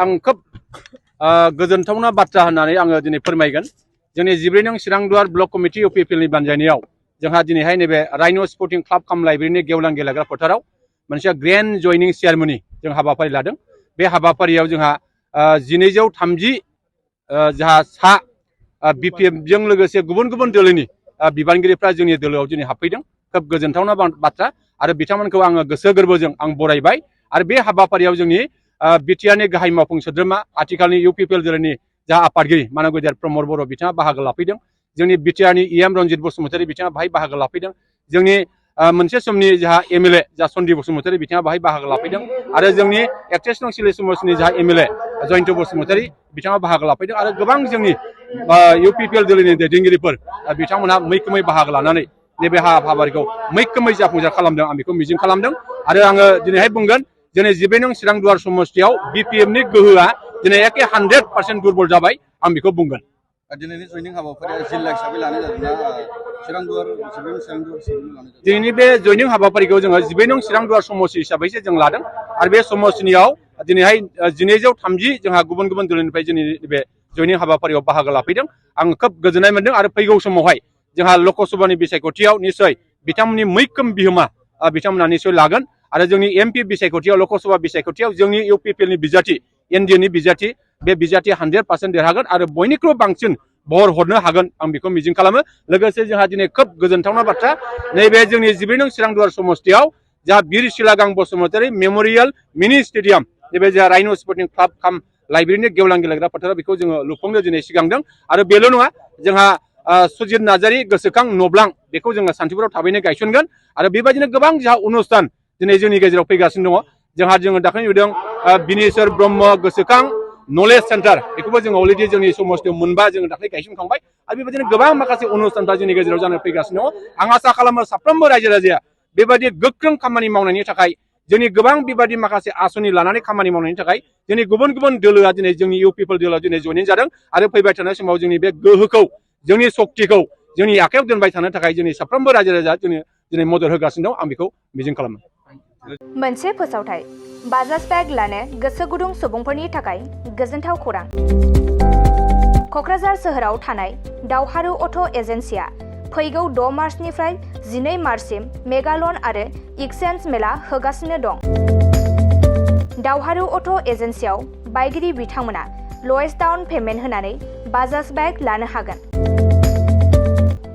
आं खोब गोजोनथावना बाथ्रा होननानै आङो दिनै फोरमायगोन। जोंनि 14 नं चिरांदुवार ब्लक कमिटि UPPLनि बानजायनायाव जोंहा दिनैहाय नैबे राइन' स्पर्टिं क्लाब काम लाइब्रेरिनि गेवलां गेलेग्रा फोथाराव मोनसे ग्रेन्ड जयनिं सेरेमनि जों हाबाफारि लादों। बे हाबाफारियाव जोंहा 1230 जोंहा सा BPFजों लोगोसे गुबुन गुबुन दोलोनि बिबानगिरिफ्रा जोंनि दोलोआव दिनै हाबफैदों। खोब गोजोनथावना बाथ्रा आरो बिथांमोनखौ आङो गोसो गोरबोजों आं बरायबाय। आरो बे हाबाफारियाव जोंनि बिटिआरनि गाहाय मावफुं सोद्रोमा आथिखालनि UPPL दोलोनि जा आफादगिरि मानब गेदेर प्रमद बर' बिथाङा बाहागो लाफैदों। जोंनि बिटिआरनि EM रनजित बसुमतारी बिथाङा बाहाय बाहागो लाफैदों। जोंनि मोनसे समनि जोंहा MLA जा सन्दीप बसुमतारी बिथाङा बाहाय बाहागो लाफैदों। आरो जोंनि एक्ट्रेस नं सिले समाजनि जा MLA जयन्त बसुमतारी बिथाङा बाहागो लाफैदों। आरो गोबां जोंनि UPPL दोलोनि दैदेनगिरिफोर बिथांमोनहा मैखोमै बाहागो लानानै नैबे हाबाफारिखौ मैखोमै जाफुंसार खालामदों। आं बेखौ मिजिं खालामदों। आरो आङो दिनैहाय बुंगोन दिनै 14 नं चिरांदुवार समस्तियाव BPFनि गोहोआ दिनै एखे 100% दुरबल जाबाय। आं बेखौ बुंगोन। दिनैनि जयनिं हाबाफारिया जिल्ला हिसाबै लानाय जादोंना चिरांदुवार दिनैनि बे जयनिं हाबाफारिखौ जोङो 14 नं चिरांदुवार समस्ति हिसाबैसो जों लादों। आरो बे समस्तिनियाव दिनैहाय 1230 जोंहा गुबुन गुबुन दोलोनिफ्राय जोंनि बे जयनिं हाबाफारियाव बाहागो लाफैदों। आं खोब गोजोननाय मोनदों। आरो फैगौ समावहाय जोंहा लकसभानि बिसायख'थियाव निस्सय बिथांमोननि मैखोम बिहोमा बिथांमोना निस्सय लागोन। आरो जोंनि MP बिसायख'थियाव लकसभा बिसायख'थियाव जोंनि UPPLनि बिजाथि NDAनि बिजाथि बे बिजाथिया 100% देरहागोन आरो बयनिख्रुइ बांसिन भर हरनो हागोन। आं बेखौ मिजिं खालामो। लोगोसे जोंहा दिनै खोब गोजोनथावना बाथ्रा नैबे जोंनि 14 नं चिरांदुवार समस्तियाव जा बिर सिलागां बसुमतारी मेम'रियेल मिनि स्टेडियाम नैबे जोंहा राइन' स्पर्टिं क्लाब काम लाइब्रेरिनि गेवलां गेलेग्रा फोथाराव बेखौ जोङो लुफुंनो दिनै सिगांदों। आरो बेल' नङा जोंहा सुजित नार्जारी गोसोखां नब्लां बेखौ जोङो सान्थिपुराव थाबैनो गायसनगोन। आरो बेबायदिनो गोबां जोंहा अनुस्थान दिनै जोंनि गेजेराव फैगासिनो दङ। जोङो दाखालि नुदों बिनेश्वर ब्रह्म गोसोखां नलेज सेन्टार बेखौबो जोङो अलरेडि जोंनि समस्तियाव मोनबा जोङो दाखालि गायसनखांबाय। आरो बेबायदिनो गोबां माखासे अनुस्थानफ्रा जोंनि गेजेराव जानो फैगासिनो दङ। आं आसा खालामो साफ्रोमबो रायजो राजाया बेबायदि गोख्रों खामानि मावनायनि थाखाय जोंनि गोबां बेबायदि माखासे आसनि लानानै खामानि मावनायनि थाखाय जोंनि गुबुन गुबुन दोलोआ दिनै जोंनि UPPL दोलोआव दिनै जयनिं जादों। आरो फैबाय थानाय समाव जोंनि बे गोहोखौ जोंनि सक्तिखौ जोंनि आखायाव दोनबाय थानो थाखाय जोंनि साफ्रोमबो रायजो राजा दिनै मदद होगासिनो दं। आं बेखौ मिजिं खालामो। मोनसे फोसावथाय बाजाज बेग लानो गोसो गुदुं सुबुंफोरनि थाखाय गोजोनथाव खौरां। क'क्राझार सोहोराव थानाय दावहारु अट' एजेन्सिया फैगौ 6 मार्चनिफ्राय 12 मार्चसिम मेगा लन आरो एक्सचेन्ज मेला होगासिनो दं। दावहारु अट' एजेन्सियाव बायगिरि बिथांमोना लवेस्ट डाउन पेमेन्ट होनानै बाजाज बेग लानो हागोन।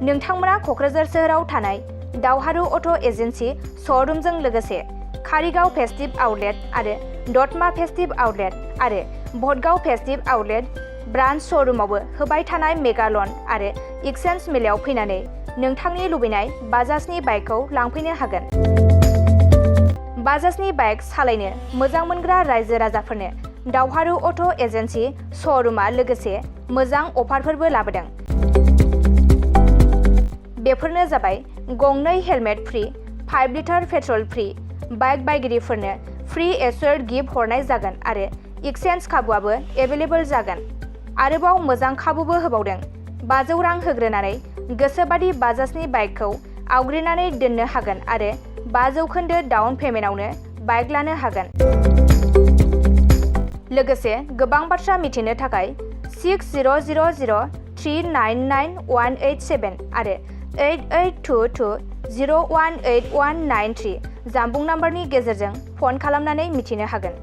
नोंथांमोना क'क्राझार सोहोराव थानाय दावहारु अट' एजेन्सि श'रुमजों लोगोसे कारिगाव फेस्टिभ आउटलेट आरो दतमा फेस्टिभ आउटलेट आरो भटगाव फेस्टिभ आउटलेट ब्रान्च श'रुमावबो होबाय थानाय मेगा लन आरो एक्सचेन्ज मेलायाव फैनानै नोंथांनि लुबैनाय बाजाजनि बाइकखौ लांफैनो हागोन। बाजाजनि बाइक सालायनो मोजां मोनग्रा रायजो राजाफोरनो दावहारु अट' एजेन्सि श'रुमा लोगोसे मोजां अफारफोरबो लाबोदों। बेफोरनो जाबाय गंनै helmet free, 5 litre petrol free, bike बायगिरिफोरनो फ्रि एसोर्ड गिफ्ट हरनाय जागोन आरो एक्सचेन्ज खाबुआबो एभेलेबल जागोन। आरोबाव मोजां खाबुबो होबावदों। 500 रां होग्रोनानै गोसोबादि बाजाजनि बाइकखौ आवग्रिनानै दोननो हागोन आरो 5% डाउन पेमेन्टआवनो बाइक लानो हागोन। लोगोसे गोबां बाथ्रा मिथिनो थाखाय 6000399187 आरो 8822018193 जानबुं नाम्बारनि गेजेरजों फन खालामनानै मिथिनो हागोन।